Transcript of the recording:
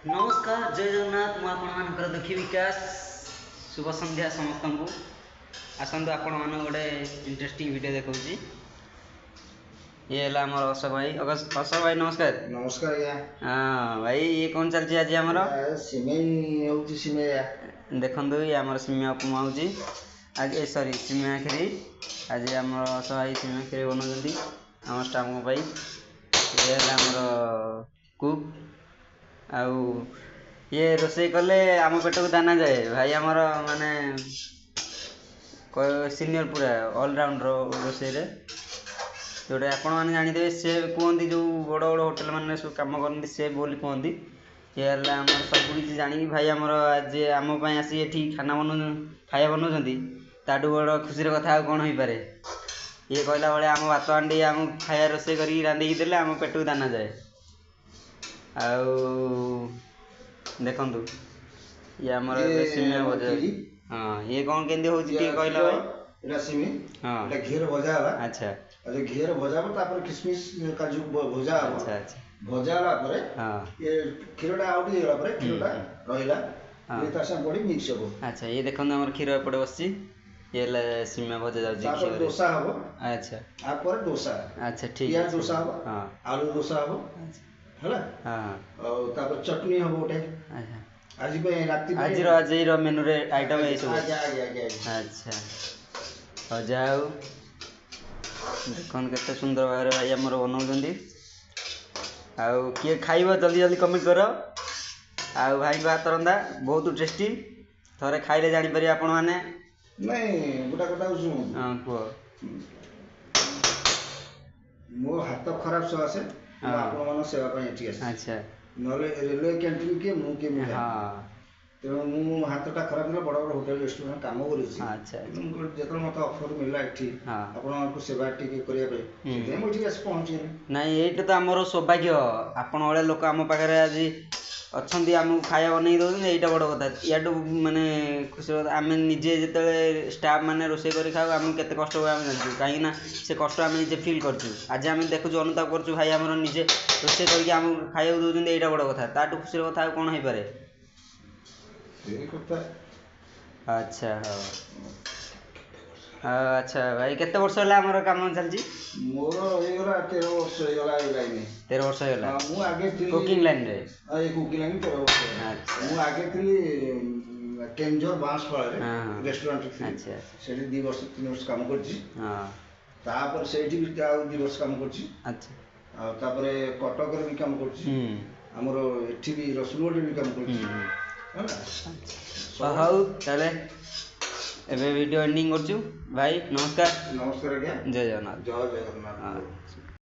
ନମସ୍କାର, ଜୟ ଜଗନ୍ନାଥ। ମୁଁ ଆପଣମାନଙ୍କର ଦୁଃଖୀ ବିକାଶ। ଶୁଭ ସନ୍ଧ୍ୟା ସମସ୍ତଙ୍କୁ। ଆସନ୍ତୁ, ଆପଣମାନଙ୍କୁ ଗୋଟେ ଇଣ୍ଟରେଷ୍ଟିଂ ଭିଡ଼ିଓ ଦେଖାଉଛି। ଇଏ ହେଲା ଆମର ଅଶୋକ ଭାଇ। ଅଶୋକ ଭାଇ, ନମସ୍କାର। ନମସ୍କାର ଆଜ୍ଞା। ହଁ ଭାଇ, ଇଏ କ'ଣ ଚାଲିଛି ଆଜି ଆମର? ସିମେଇ ହେଉଛି, ସିମେଇ। ଦେଖନ୍ତୁ, ଇଏ ଆମର ସିମିଆ ଉପମା ହେଉଛି ଆଜି, ସରି, ସିମିଆ କ୍ଷୀରି। ଆଜି ଆମର ଅଶୋକ ଭାଇ ସିମିଆ କ୍ଷୀରି ବନାଉଛନ୍ତି ଆମ ଷ୍ଟାଫଙ୍କ ପାଇଁ। ଇଏ ହେଲା ଆମର କୁକ୍, ଆଉ ଇଏ ରୋଷେଇ କଲେ ଆମ ପେଟକୁ ଦାନା ଯାଏ। ଭାଇ ଆମର ମାନେ ସିନିୟର, ପୁରା ଅଲରାଉଣ୍ଡର ରୋଷେଇରେ, ଯେଉଁଟା ଆପଣମାନେ ଜାଣିଥିବେ ସେ କୁହନ୍ତି, ଯେଉଁ ବଡ଼ ବଡ଼ ହୋଟେଲ ମାନେ ସବୁ କାମ କରନ୍ତି, ସେଫ୍ ବୋଲି କୁହନ୍ତି। ଇଏ ହେଲା ଆମର ସବୁ କିଛି ଜାଣିକି ଭାଇ ଆମର ଆଜି ଆମ ପାଇଁ ଆସି ଏଠି ଖାନା ବନଉ, ଖାଇବା ବନାଉଛନ୍ତି। ତାଠୁ ବଡ଼ ଖୁସିର କଥା ଆଉ କ'ଣ ହେଇପାରେ? ଇଏ କହିଲା ଭଳିଆ ଆମ ଭାତ ହାଣ୍ଡି ଆମକୁ ଖାଇବା ରୋଷେଇ କରିକି ରାନ୍ଧିକି ଦେଲେ ଆମ ପେଟକୁ ଦାନା ଯାଏ। ଆଉ ଦେଖନ୍ତୁ, ଇଏ ଆମର ଏବେ ସିମିଆ ଭଜା। ହଁ, ଇଏ କ'ଣ କେମିତି ହେଉଛି ଟିକେ କହିଲ ଭାଇ? ଏଇଟା ସିମି। ଏଇଟା ଘିଅରେ ଭଜା ହେଲା। ଆଉ ଘିଅରେ ଭଜା ହବ, ତାପରେ କିସମିସ କାଜୁ ଭଜା ହବ। ଆଚ୍ଛା ଆଚ୍ଛା ଭଜା ହେଲା ପରେ ଇଏ କ୍ଷୀରଟା ଆଉ ଟିକେ ହେଇଗଲା ପରେ କ୍ଷୀରଟା ରହିଲା, ଇଏ ତା ସାଙ୍ଗେ ପଡ଼ି ମିକ୍ସ ହବ। ଆଚ୍ଛା, ଇଏ ଦେଖନ୍ତୁ, ଆମର କ୍ଷୀର ଏପଟେ ବସିଛି। ଇଏ ହେଲା ସିମିଆ ଭଜା ଯାଉଛି ତାପରେ ଦୋସା ହବ। ତାପରେ ଦୋସା। ଆଚ୍ଛା, ଠିକ୍। ପିଆଜ ଦୋସା ହବ, ଆଳୁ ଦୋସା ହବ, ହେଲା। ଆଉ ତାପରେ ଚଟଣି ହବ ଗୋଟେ ଆଜି ପାଇଁ, ରାତି। ଆଜିର ମେନୁରେ ଆଇଟମ୍ ଏଇ ସବୁ। ଆଜ୍ଞା। ଆଚ୍ଛା, ହଉ, ଯାହା ହଉ, ଦେଖନ୍ତୁ କେତେ ସୁନ୍ଦର ଭାବରେ ଭାଇ ଆମର ବନାଉଛନ୍ତି। ଆଉ କିଏ ଖାଇବ, ଜଲ୍ଦି ଜଲ୍ଦି କମେଣ୍ଟ କର। ଆଉ ଭାଇଙ୍କ ହାତ ରନ୍ଧା ବହୁତ ଟେଷ୍ଟି, ଥରେ ଖାଇଲେ ଜାଣିପାରିବେ ଆପଣମାନେ। ନାଇଁ, ଗୋଟା କଥା ଶୁଣନ୍ତୁ। ହଁ, କୁହ। ମୋ ହାତ ଖରାପ ସକାଶେ ମୁଁ ଆପଣମାନଙ୍କ ସେବା ପାଇଁ ଏଠି ଆସିଛି। ନହେଲେ ରେଲୱେ କ୍ୟାଣ୍ଟିନ୍ କିଏ, ମୁଁ କିଏ, ମୁଁ। ତେଣୁ ମୁଁ ହାତଟା ଖରାପ ଥିଲା, ବଡ଼ ବଡ଼ ହୋଟେଲ ରେଷ୍ଟୁରାଣ୍ଟ କାମ କରିଛି। କିନ୍ତୁ ଯେତେବେଳେ ମୋତେ ଅଫର୍ ମିଳିଲା ଏଠି ଆପଣଙ୍କୁ ସେବା ଟିକେ କରିବା ପାଇଁ, ସେଥିପାଇଁ ମୁଁ ଏଠିକି ଆସି ପହଞ୍ଚିଗଲି। ନାଇଁ, ଏଇଟା ତ ଆମର ସୌଭାଗ୍ୟ, ଆପଣ ଭଳିଆ ଲୋକ ଆମ ପାଖରେ ଆଜି ଅଛନ୍ତି, ଆମକୁ ଖାଇବା ବନେଇକି ଦେଉଛନ୍ତି। ଏଇଟା ବଡ଼ କଥା। ୟାଠୁ ମାନେ ଖୁସିର କଥା, ଆମେ ନିଜେ ଯେତେବେଳେ ଷ୍ଟାଫ୍ ମାନେ ରୋଷେଇ କରି ଖାଉ, ଆମକୁ କେତେ କଷ୍ଟ ହୁଏ ଆମେ ଜାଣିଛୁ, କାହିଁକିନା ସେ କଷ୍ଟ ଆମେ ନିଜେ ଫିଲ୍ କରିଛୁ। ଆଜି ଆମେ ଦେଖୁଛୁ, ଅନୁତାପ କରୁଛୁ, ଭାଇ ଆମର ନିଜେ ରୋଷେଇ କରିକି ଆମକୁ ଖାଇବାକୁ ଦେଉଛନ୍ତି। ଏଇଟା ବଡ଼ କଥା, ତାଠୁ ଖୁସିର କଥା ଆଉ କ'ଣ ହେଇପାରେ? ସେଇ କଥା। ଆଚ୍ଛା, ହଉ। ଆଚ୍ଛା ଭାଇ, କେତେ ବର୍ଷ ହେଲା ଆମର କାମ ଚାଲିଛି? ମୋର ହେଇଗଲା 13 ବର୍ଷ ହେଇଗଲା ଏଇ ଲାଇନ। 13 ବର୍ଷ ହେଇଗଲା? ମୁଁ ଆଗେ ଥିଲି କୁକିଂ ଲାଇନରେ? ଏଇ କୁକିଂ ଲାଇନ 13 ବର୍ଷ। ମୁଁ ଆଗେ ଥିଲି କେନ୍ଦୁଝର ବାଁଶପାଳରେ ରେଷ୍ଟୁରାଣ୍ଟ ଥିଲି। ସେଠି 2 ବର୍ଷ 3 ବର୍ଷ କାମ କରିଛି। ତାପରେ ସେଇଠି ବି ଆଉ 2 ବର୍ଷ କାମ କରିଛି। ଆଉ ତାପରେ କଟକରେ ବି କାମ କରୁଛି, ଆମର ଏଠି ବି ରସୁଲଗଡ଼ରେ ବି କାମ କରୁଛି, ହେଲା। ହଉ, ତାହେଲେ ଏବେ ଭିଡ଼ିଓ ଏଣ୍ଡିଂ କରୁଛୁ। ଭାଇ, ନମସ୍କାର। ନମସ୍କାର ଆଜ୍ଞା। ଜୟ ଜଗନ୍ନାଥ। ଜୟ ଜଗନ୍ନାଥ।